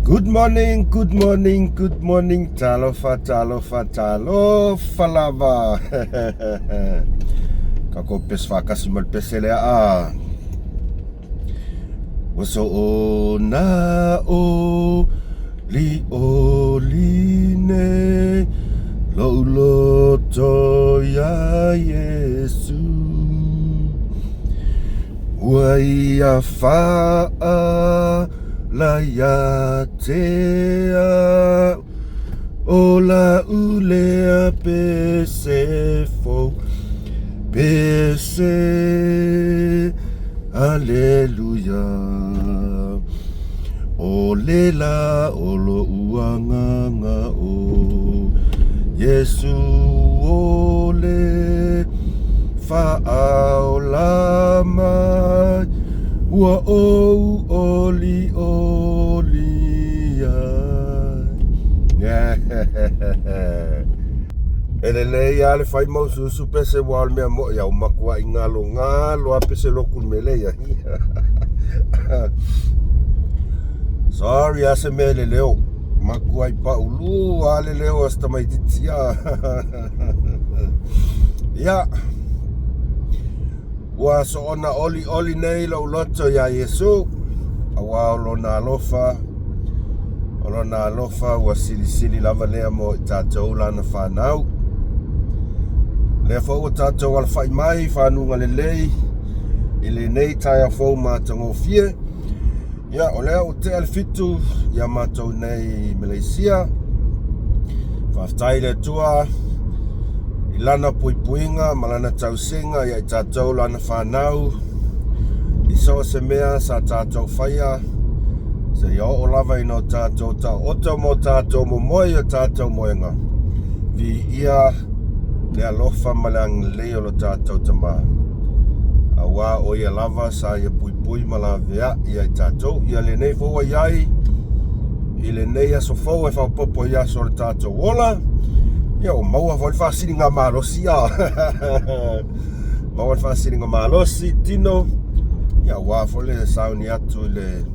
Good morning, good morning, good morning. Talofa, talofa, talofa lava. Ka ko pes whakasi ma le pese lea a. Ua so o na o li o li ne lo loto ia Yesu. Ua ia whaa la ia te au O la ulea pese fou Pese Aleluia O le la o lo uanganga o Iesu o le Faaola mai ua ou olioli ai. E lelei lava le fai mau susu pese aua o le mea moʻi a ua matuai galo galo a pese lotu i le mea lea. Sorry a se mea i le leo. Matuai paulu a le leo a si tamaitiiti a. Ia, ua soona olioli nei lou loto iā Iesu, auā o Lona alofa, o Lona alofa ua silisili lava lea mo i tatou Lana fanau. Lea foi ua tatou alafai mai i fanuga lelei i lenei taeao fou matagofie. Ia, o lea ua tea le fitu iā matou nei i Malaysia. Faafetai i le Atua i lana puipuiga ma lana tausiga ia i tatou lana fanau i so o se mea sa tatou faia seia oo lava ina o tatou taooto ma o tatou momoe i o tatou moega. Viia le alofa ma le agalelei o lo tatou Tama, auā o ia lava sa ia puipui ma laveai ia i tatou. Ia lenei foi ua i ai i lenei aso fou e faaopoopo i aso o le tatou ola, ia ua maua foi le faasiliga malosi a maua le faasiliga malosi tino, ia aua foi le sauni atu i le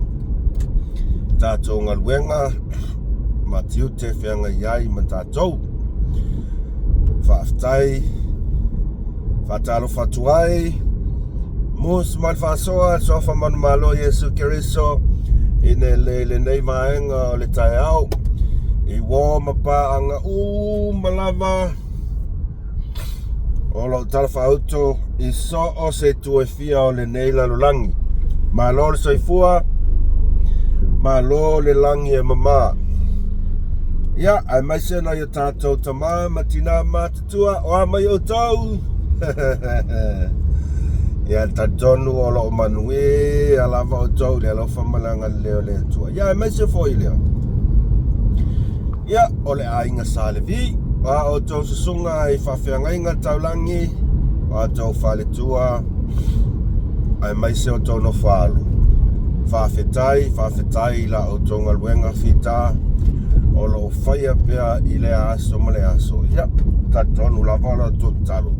tatou galuega ma tiute e feagai ai ma tatou. Faafetai, faatalofa atu ai, Mus ma le faasoa, suafa manumalo Iesu Keriso i le lenei vaega o le taeao i uo ma paaga uma lava o lou tala faauto i so o se itu e fia o lenei lalolagi. Malo le soifua, malo le lagi e mama. Ia, aemaise nai o tatou tama ma tina matutua, o a mai outou? Ia, talitonu o lo o manuia lava outou i le alofa ma le agalelei o le Atua. Ia, aemaise foi lea. Ia, o le aiga Sa Levi, o a outou susuga i faafeagaiga taulagi, o a outou faletua, aemaise o outou nofoaalo. Faafetai, faafetai i la outou galuega fita o lo o faia pea i lea aso ma lea aso. Ia, talitonu lava o la outou tatalo,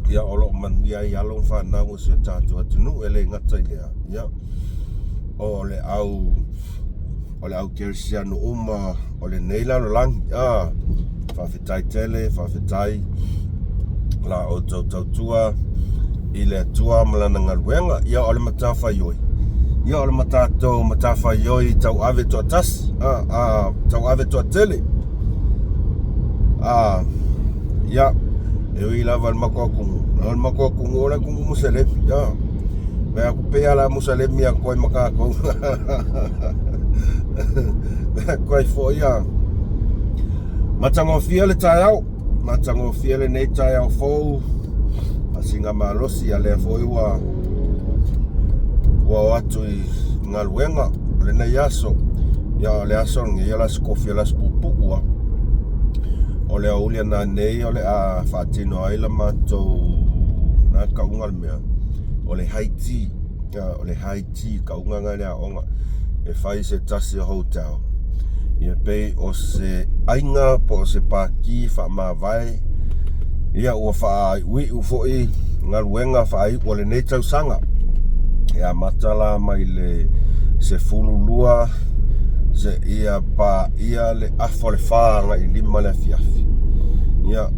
ia o lo o manuia ai alo ma fanau o si o tatou atunuu e le gata i lea. Ia, o le au o le au kerisiano uma o lenei lalolagi. Ah, faafetai tele, faafetai la outou tautua i le Atua ma lana galuega. Ia o le matafaioi, ia o le matatou matafaioi tauave toatasi, ah, ah, tauave toatele. Ah, ia, e ui lava i le matou atunuu, o le matou atunuu o le atunuu Muselemi, ah. Vaai atu pei lava o le a Musalemi atu ai ma tatou. Vaai atu ai foi a matagofie le taeao, matagofie lenei taeao fou. Asiga malosi a lea foi ua ua o atu i galuega o lenei aso. Ia o le aso lenei o le aso kofi o le aso puupuu a. O le aoauli ana nei o le a faatino ai la matou na kauga le mea. O le high tea, o le high tea kauga na i le aoga e fai i se tasi o hotel. Ia pei o se aiga po o se pākī faamavae, ia ua faaiuiu foi galuega faaiu o lenei tausaga. E amata la mai le 12, Seia paia le afa o le 4 agai i 5 le afiafi. Ia,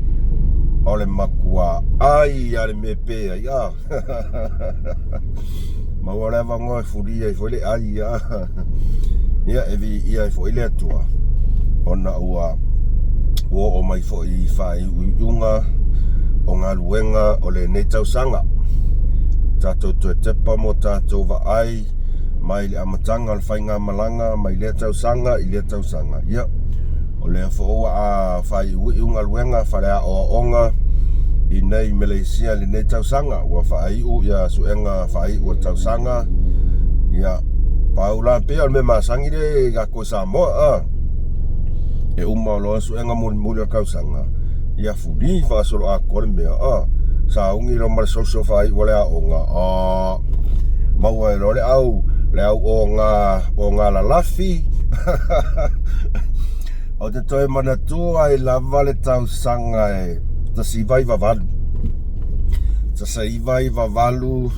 o le matua ai a le mea pe ai a. Maua le avanoa e fulia ai foi le ai a. Ia, e viia ai foi le Atua ona ua oo mai foi i faaiuiuga o galuega o lenei tausaga. Tatou toe tepa mo tatou vaai mai le amataga o le faigamalaga mai lea tausaga i lea tausaga. Ia, o lea foi ua faaiuiu galuega faaleaoaoga i nei Meleisia i lenei tausaga. Ua faaiu ia suega faaiu o le tausaga. Ia, pau la pei o le mea masani lea i tatou i Samoa, a. E uma loa suega mulimuli o le tausaga, ia fuli faasoloatoa le mea, a. Sauni loa ma le social faaiu o le aoga, a. Maua ai loa le au, le au oga, oga lalafi. Ou te toe manatua ai lava le tausaga e 1998. 1998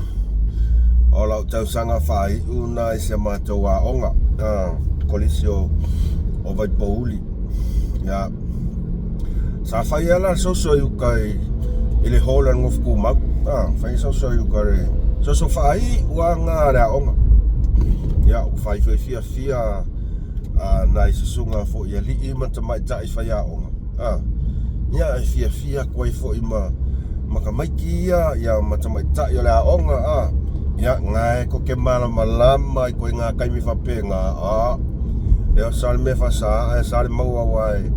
o lau tausaga faaiu na i si a matou aoga, kolisi o Vaipouli. Ia, sa fai lava la le soso i uka i le hall a le Nofo Tumau. Fai soso i uka le soso faaiu lava na a le aoga. Ia, ua fai foi fiafia nai susuga foi i alii ma tamaitai faiaoga. Ia, e fiafia atu ai foi ma ma tamaiti ia, ia ma tamaitai o le aoga, a. Ia, na e koke malamalama i koe ngā taimi faapena, a. Lea sa le mea faasa, ae sa le maua aua e,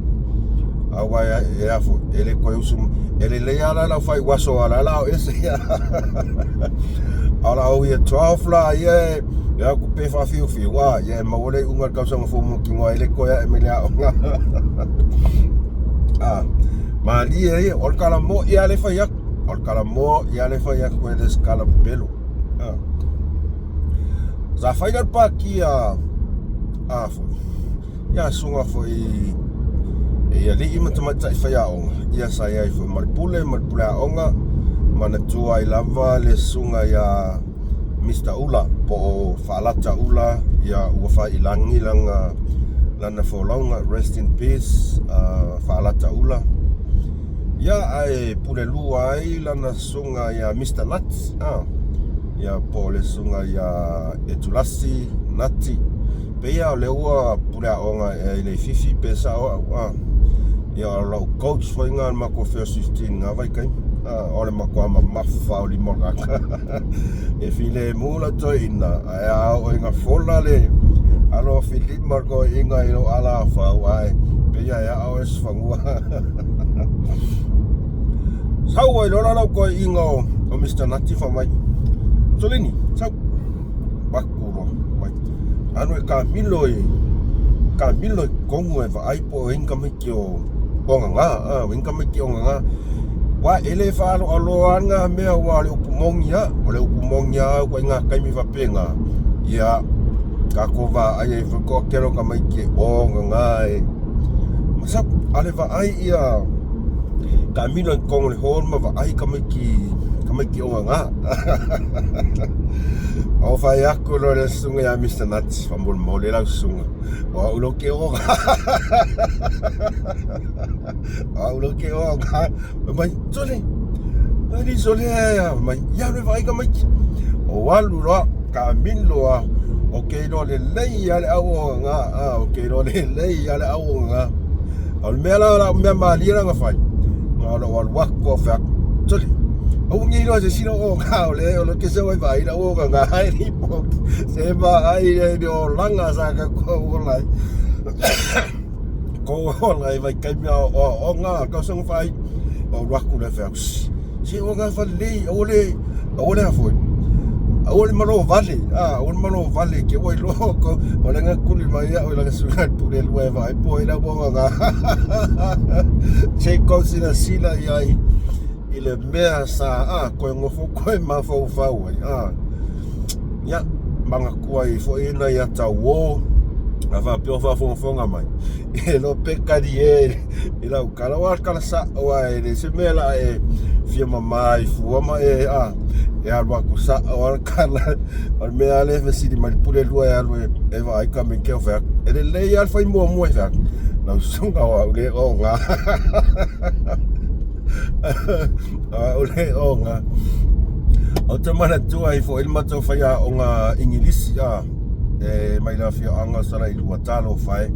aua e, e a foi, e le toe usu, e lelei lava la lau faaiuaso a la la o ese. A o lau year 12 la, ia e, e atu pe faafiufiu, a, ia e maua le iuga o le tausaga fou mautinoa e le toe ae mai le aoga. A, malie ia, o le tala mo'i lava lea e fai atu, o le tala mo'i lava lea e fai atu e le o se tala pepelo. A. Sa fai la le pati a, a foi, ia susuga foi i alii ma tamaitai faiaoga, ia sa i ai foi ma le pule ma le pule aoga, manatua ai lava le susuga ia Mr. Ula po o Faalata Ula, ia ua faiilagi lana lana folauga, rest in peace, Faalata Ula. Ia ae pule lua ai lana susuga ia Mr. Nuts, ia po o le susuga ia Etulasi Nati. Pei lava o lea ua pule aoga ea i Leififi pe sao au, a. Ia o lau coach foi lena o le matou first 15 na vaitaimi. A, o le matua mamafa o lima o le tagata. E filemu lau toeaina, ae a oo ina fola le alofilima o le toeaina i lou alafau, ae pei lava e aa oe se fanua. Sau ai loa la lau toeaina o Mr. Nati fai mai, Solini, sau. Avatu loa mai. Alu e kamilo i kamilo i totonu e vaai po o i ai ni tamaiti o ogaga, a, o i ai ni tamaiti ogaga. Aua e le faaaloaloa lava na mea aua o le upu moni lava, o le upu moni lava ituaiga taimi faapena, ia tatou vaai ai foi le toatele o tamaiti e ogaga e masalo. A o le vaai ia taamilo i totonu o le hall ma vaai tamaiti tamaiti ogaga. Ou fai atu loa i le susuga ia Mr. Nuts, faamolemole lau susuga, o au loa ke ogaga. O au loa ke ogaga. Fai mai, sole, ai le sole ae fai mai, ia alu e vaai tamaiti. Ou alu loa, taamilo lava, ou te iloa lelei lava le au ogaga, a, ou te iloa lelei lava le au ogaga. O le mea la, o lau mea malie la na fai, na o lou alu atu ou fai atu, sole, aua ne i iloa e se isi lou ogaga, o lea o lea ou te sau ai e vaai lau ogaga e lipoti. Se vaai i le olaga sa tatou ola ai. Kou ola ai vaitaimi o aoaoga, tausaga faaiu. Ou alu atu lea fai atu, se ogaga faalelei, aua le, aua le a foi, aua le malo vale, a, aua le malo vale, te ua iloa outou, o lea na tuli mai au i lana susuga i le pule lua e vaai po o ai lau ogaga. Se i tou silasila i ai i le mea sa, a, toe nofo toe mafaufau ai, a. Ia, manatua ai foi nai ata uo. A faapea o faafogafoga mai, e lo pe talie i lau tala, aua o le tala sao lava, e le se mea la e fia mama ai fua ma e a e alu atu sao lava le tala. O le mea lava lea e fesili mai le pule lua e alu e vaai tamaiti au fai atu, e lelei lava le fai muamua e fai atu, lau susuga o au le oga. O au le oga. Ou te manatua ai foi le matou faiaoga Igilisi a e mai le afioaga o Salailua, talofa e,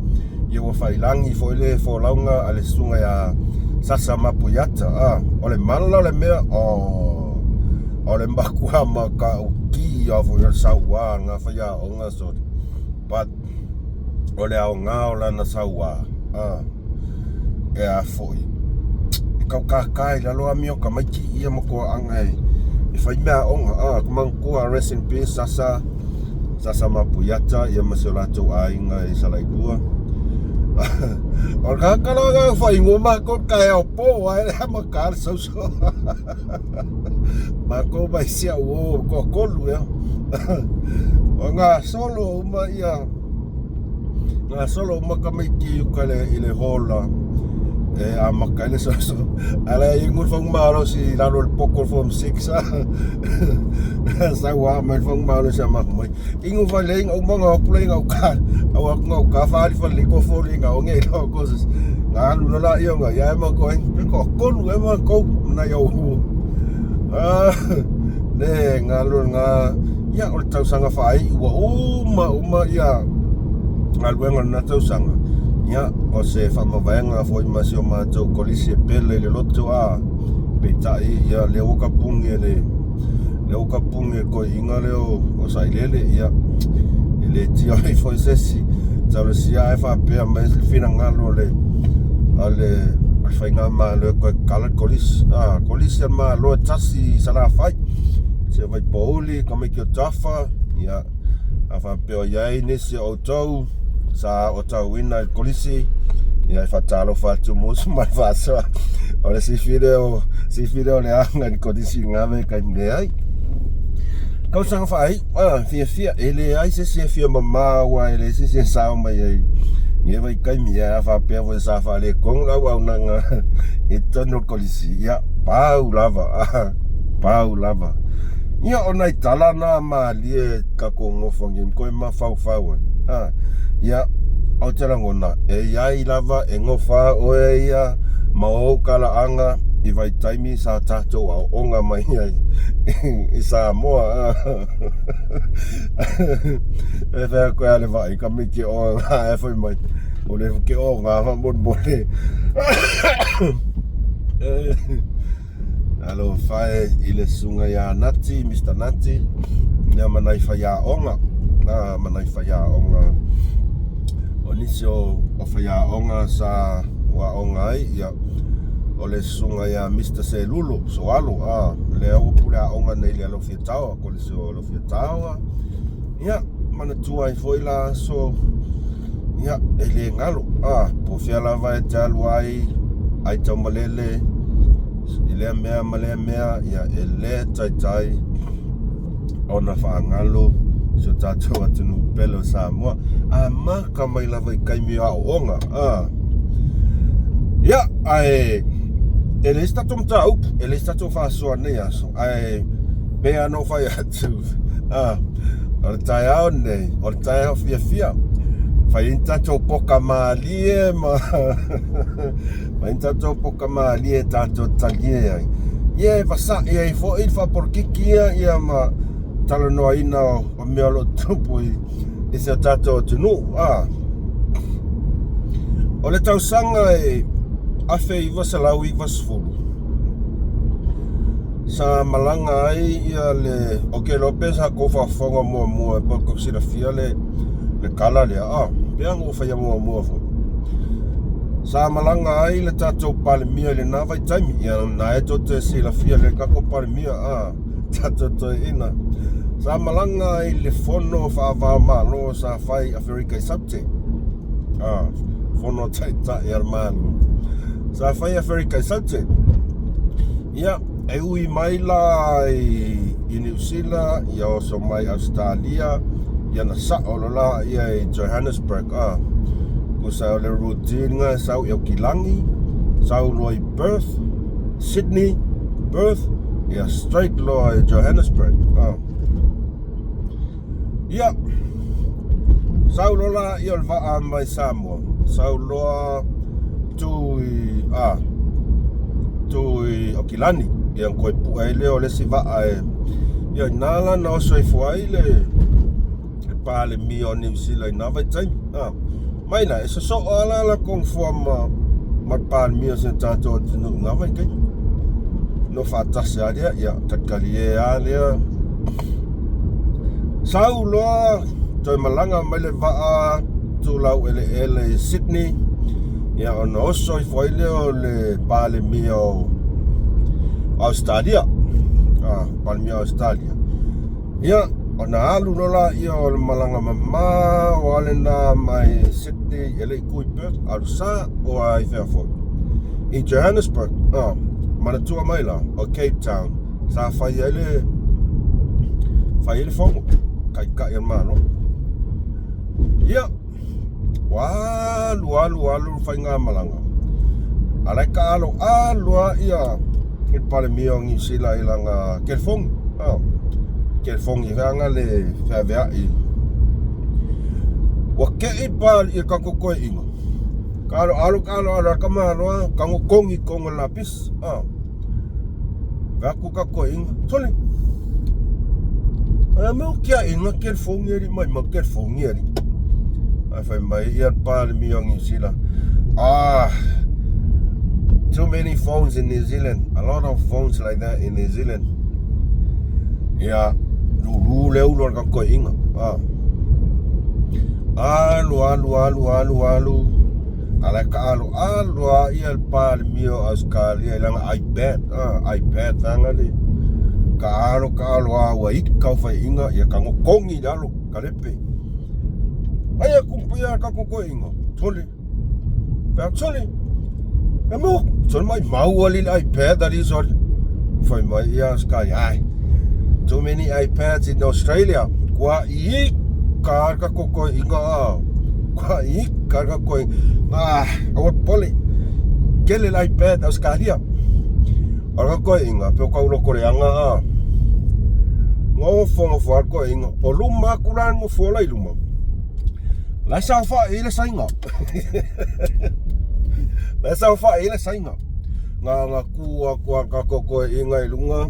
ia ua faiilagi foi le folauga a le susuga ia Sasa Mapuiata a o le mala o le mea o o le matua matautia foi o le saua na faiaoga soli but o le aoga o lana saua a e a foi e tau kākā i lalo amio tamaiti ia ma toaaga e fai meaaoga a ka manatua rest in peace Sasa Sasa Mapuiata ia ma si o latou aiga i Salailua. O le tagata la na faaigoa matou le taeao po ae le amata le sauso. Matou mai si au uo toatolu ea. O gasolo uma ia gasolo uma tamaiti i uka i le hall e amata ai le sauso. Ae la e inu le fagu-malosi i lalo o le poto o le form 6 a. Sau a mai le fagu-malosi a matou mai. Inu fale ina uma ona o atu la i gauta. Au atu gauta faali fale i kofo i ga onge i loa ko na alu loa laia ona ia e matou ai. Pe toatolu ea matou nai au le galo lena. Ia o le tausaga faaiu ua uma uma ia galuega o lena tausaga. Ia o se faamavaega foi ma si o matou kolisi e pele i le loto a peitai ia lea ua tapuni e le lea ua tapuni e le toeaina lea o Sailele ia e le tio ai foi se isi talosia ae faapea mai le finagalo o le a le faigamalo e toe tatala le kolisi a kolisi a le Malo e tasi i Salafai se Vaipouli tamaiti o Tafa ia a faapea o i ai nisi o outou sa aotauina i le kolisi ia e faatalofa atu musu ma le faasoa o le sifi lea o sifi lea o le aga i le kolisi i lena vaitaimi leai tausaga faaiu a fiafia e leai se isi e fia mama aua e leai se isi e sao mai ai i lenei vaitaimi a faapea foi sa faaletonu le auaunaga i totonu o le kolisi ia pau lava pau lava ia o nai tala na malie tatou nofo nei toe mafaufau ai a ia ou te lagona e iai lava e nofa oe ia ma ou talaaga i vaitaimi sa tatou aooga mai ai i Samoa e fai atu ai le vaai tamaiti o ngā e fai mai o le ke o ngā faamolemole Alofa e i le susuga ia Nati, Mister Nati, ia ma nai faiaoga, a ma nai faiaoga o nisi o, o faiaoga sa aoga ai, ia o le susuga ia Mister Selulo Soalo, a lea ua pule aoga nei i le Alofia Tower, Kolisi o Alofia Tower. Ia, manatua ai foi la aso, ia, e le galo, a, po o fea lava e te alu ai, ai taumalele i lea mea ma lea mea, ia, e le taitai ona faagalo si o tatou atunuu pele o Samoa. Amata mai lava i taimi o aoaoga, a. Ia, ae e leai se tatou mataupu, e leai se tatou faasoa i lenei aso, ae pei lava ona ou fai atu, a, o le taeao lenei, o le taeao fiafia. Fai ai ni tatou poka malie ma fai ni tatou poka malie tatou talie ai. Ia e vasa'i ai foi le faapolokiki ia, ia ma talanoaina o mea o lo o tupu i si o tatou atunuu. A, o le tausaga e 1990, Sa malaga ai ia le Ou te iloa pe sa tou faafofoga muamua pe tou silafia le le tala lea a pei ona ou faia muamua foi. Sa malaga ai le tatou Palemia i lena vaitaimi ia na e tou te silafia le tatou Palemia a tatou toeaina. Sa malaga ai i le fono faava-o-Malo sa fai i Aferika i Saute a fono taitai a le Malo sa fai i Aferika i Saute. Ia, e ui mai la i Niu Sila, ia oso mai Ausetalia, Ia na sa'o loa laia i Johannesburg a. Tusa o le routine lena e sau i Aukilani, sau loa i Perth, Sydney, Perth, ia straight loa i Johannesburg a. Ia, sau loa laia o le vaa mai Samoa, sau loa tu i a tu i Aukilani, ia ona toe pue ai lea o le isi vaa e ia ina la na oso ifo ai le Palemia o Niu Sila i na vaitaimi. A, mai la, e sosoo lava la latou nofoa ma ma le Palemia o si o tatou atunuu i na vaitaimi. No faatasi lava lea, ia talitalie lava lea. Sau loa toe malaga mai le vaa tu laueleele i Sydney, ia ona oso ifo ai lea o le Palemia o Ausetalia. A, Palemia o Ausetalia. Ia, ona alu loa laia o le malaga mamao lava lena mai Sydney e le i tu i Perth, alu sa o ai fea foi. I Johannesburg, a, manatua mai la, o Cape Town, sa fai ai le fai ai le fono, taitai o le Malo. Ia, ua alu alu alu le faigamalaga, a o la e taaloalo lava ia le Palemia o Niu Sila i lana telefoni, a, telefoni foi le feaveai. Ua te i le tatou toeaina, taaloalo taaloalo a le tamaloa tago togi i totonu o le lapisi, a. Vae atu tatou toeaina, sole, a mea o tiaiina telefoni alii maimau telefoni alii. Ae fai mai ia le Palemia o Niu Sila, ah, too many phones in New Zealand, a lot of phones like that in New Zealand. Ia, lulu le ulu o le tatou toeaina, ah. Alu, alu, alu, alu, alu, a la e taaloalo lava ia le Palemia o Ausetalia i lana iPad, ah, iPad vaega le taalo taalo lava ua ika au faiaina, ia tago togi i lalo, kalepe. Ai atu ia tatou toeaina, sole, fai atu, sole, e mo, sole maimau alii le iPad alii sole. Fai mai ia Ausetalia, ai, too many iPads in Australia. Kua ika le tatou toeaina, ah. Kua ika le tatou toeaina. Ah, aua le popole. Tele le iPad Ausetalia. O le tatou toeaina, pe o tau lotoleaga, ah. Nofo nofo lava le toeaina. O luma atu la le nofoa la i luma. La e saofai ai le Saina. La e saofai ai le Saina. Na na tu atu a le tatou toeaina i luga,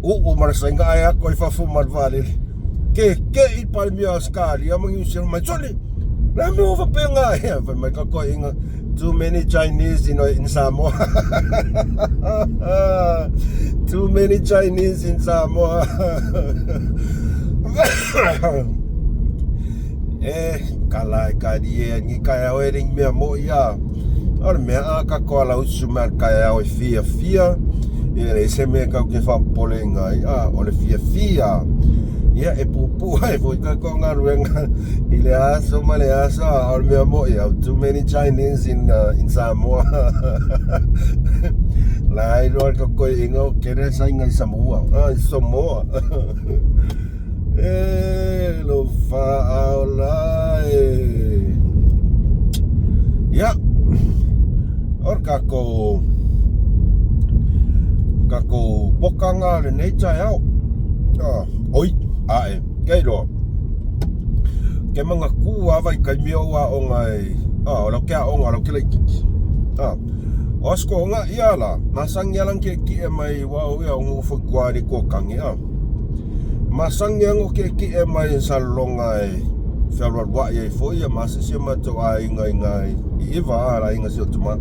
uu ma le Saina ae atu ai fafo ma le vaalele. Keke'i le Palemia o Ausetalia ma Niu Sila mai, sole, le a mea ua faapena ai? Fai mai tatou toeaina, too many Chinese in Samoa. Too many Chinese in Samoa. E kala e ka lie ni kaeao e le mea mo'i a. O le mea a tatou alausu mai le kaeao e fiafia, ia leai se mea tatou te faapopoleina ai, a o le fiafia. Ia e puupuu ai foi tatou galuega i le aso ma le aso, a o le mea mo'i, au too many Chinese in Samoa. La iloa le tatou toeaina o tele Saina i Samoa, i Samoa. E lo faaola e. Ia, o le tatou tatou pokaga o lenei taeao. Ah, oi, ae, kei loa. Ke manatua lava vaitaimi o ou aoga e, ah, o lau ke aoga, o lau ke laitiiti. Ah, o aso toga ia la, masani lava ona tietie mai aua o ia o nofo i tua i le tuatane, ah. Masani lava ona tietie mai i Salelologa e fealualuai ai foi ia ma se isi o matou aiga i ina i Eva, a, le aiga a si ou tama.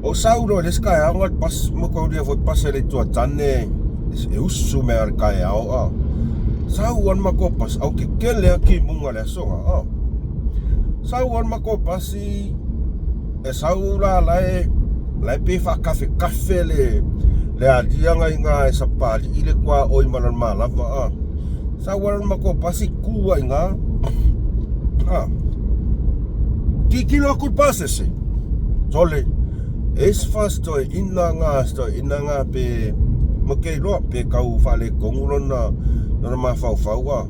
Ou sau loa i le isi taeao na le pasi, mataulia foi pasi a le Ituatane e usu mai lava i le taeao, a. Sau lava le matou pasi, a ua tetele lava timuga i le aso lena, a. Sau lava le matou pasi, e sau la la e la e pei e faatafetafe le le alia na i ina e sapalii le tuaoi ma lona malava, a. Sau lava le matou pasi tu lava i ina, a. Tilotilo atu le pasese, sole, e i ai se fasi toeaina na pe ma te iloa pe tau faaletonu lona Lona mafaufau a.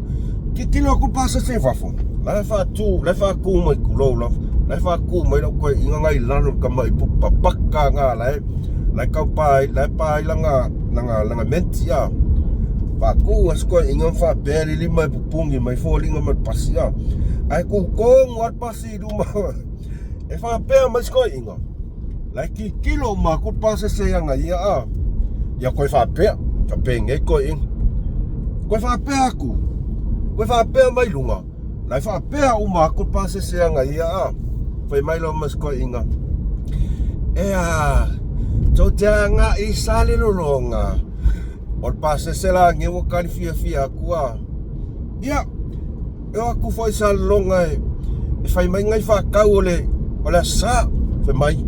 Tilotilo atu le pasese i fafo, la e faatu, la e faatu mai tulou lava, la e faatu mai lau toeaina na i lalo i le tamai pupu papaka na la e la e tau pa ai, la e pa ai lana lana lana menti a. Faatu lava si toeaina ma faapea le lima e pupuni mai foliga ma le pasi a. Ae tu tonu lava le pasi i luma e faapea mai si toeaina, La e tilotilo uma atu le pasese ia ia a. Ia toe faapea, faapenei toeaiina. Toe faapea atu, toe faapea mai luga, la e faapea uma atu le pasese ia ia a. Fai mai loa ma si toeaina, E a, tou te agai i Salelologa. O le pasese la lenei ua tali fiafia atu a. Ia, E o atu foi Salelologa e fai mai nai faatau o le o le Aso Sa. Fai mai,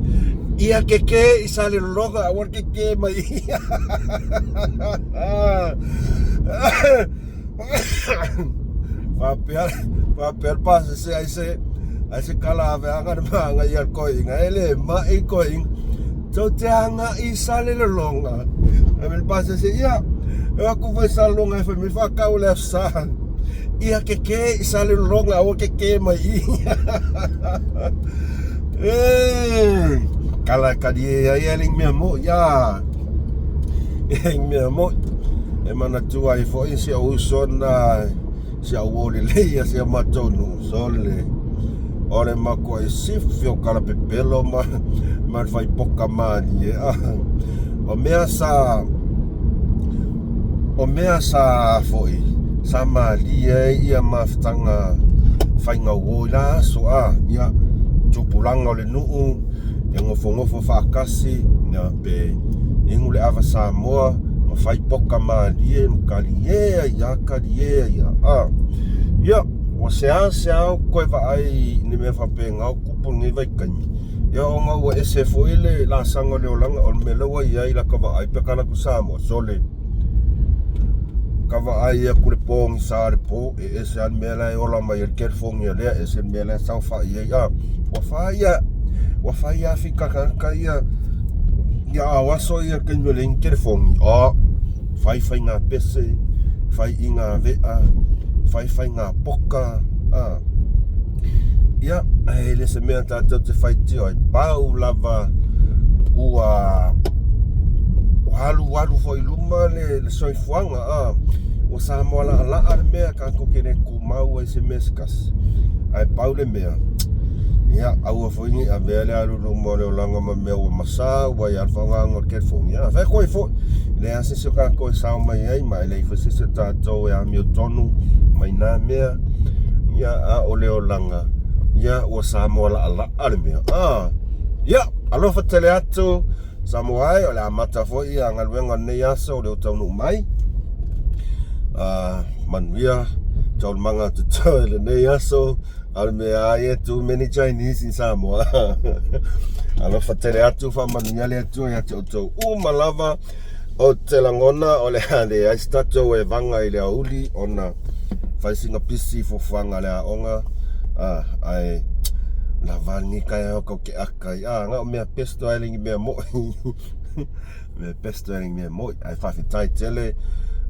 ia keke i Salelologa aua le keke mai i. Faapea faapea le pasese ai se ai se kala aveaga le manaia le toeaina e le mai toeaina. Tou te agai i Salelologa. Fai mai le pasese, ia, e o atu foi i Salelologa e fai mai faatau o le Aso Sa. Ia keke i Salelologa aua keke mai i. E kala e kali e ai e le mea mo ia. E mea mo. E manatua ai foi si ou uso na si au uo lelei a si a matou nuu sole. O le matuai sifi o kala pepelo ma ma le fai poka malie. O mea sa O mea sa foi sa malie ai ia mafutaga faiga uo i la aso a ia tupulaga o le nuu e nofonofo faatasi ia pe inu le ava Samoa ma fai poka malie ma kalie ai a kalie ai a a ia ua seasea ou toe vaai i ni mea faapena o tupu i lenei vaitaimi ia ona ua ese foi le laasaga o le olaga o le mea lea ua i ai lata vaai pe a alu Samoa sole ka vaai atu le pogisa o le po e ese lava le mea la e ola mai ai le telefoni a lea ese le mea la e saofai ai a ua fai a ua fai a fika tagata ia ia ao aso ia taimi o leai ni telefoni a fai faiga pese fai iga vea fai faiga poka a Ia, e le se mea tatou te faitio ai, pau lava ua ua alualu foi i luma le, le soifuaga a ua Samoa laalaa le mea tatou te le tumau ai se mea se tasi. Ae pau le mea, ia aua foi ne i avea le alu i luma o le olaga ma mea ua masau ai lava le faaaogaina o le telefoni. Ia, fai atu ai foi, e leai lava se isi o tatou e sao mai ai ma e leai foi se isi o tatou e amiotonu mai na mea. Ia, a o le olaga, ia, ua Samoa laalaa le mea. Ah, ia, alofa tele atu Samoa e, o le amata foi ia galuega o lenei aso o lea ua taunuu mai. Ah, manuia taualumaga totoe lenei aso. A o le mea lava ia, too many Chinese in Samoa. Alofa tele atu, faamanuia le Atua ia te outou uma lava. Ou te lagona o le a leai se tatou e vaga i le aoauli ona fai sina pisi i fuafuaga a le aoga a ae lava lenei taeao tau te aka ai a na o mea pesto ae le ni mea moi mea pesto ae le ni mea moi ae faafetai tele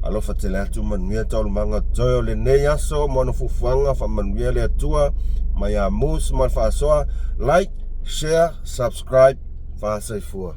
alofa tele atu manuia taualumaga toe o lenei aso mo ana fuafuaga faamanuia le Atua mai a Moose ma le faasoa like share subscribe faasoifua.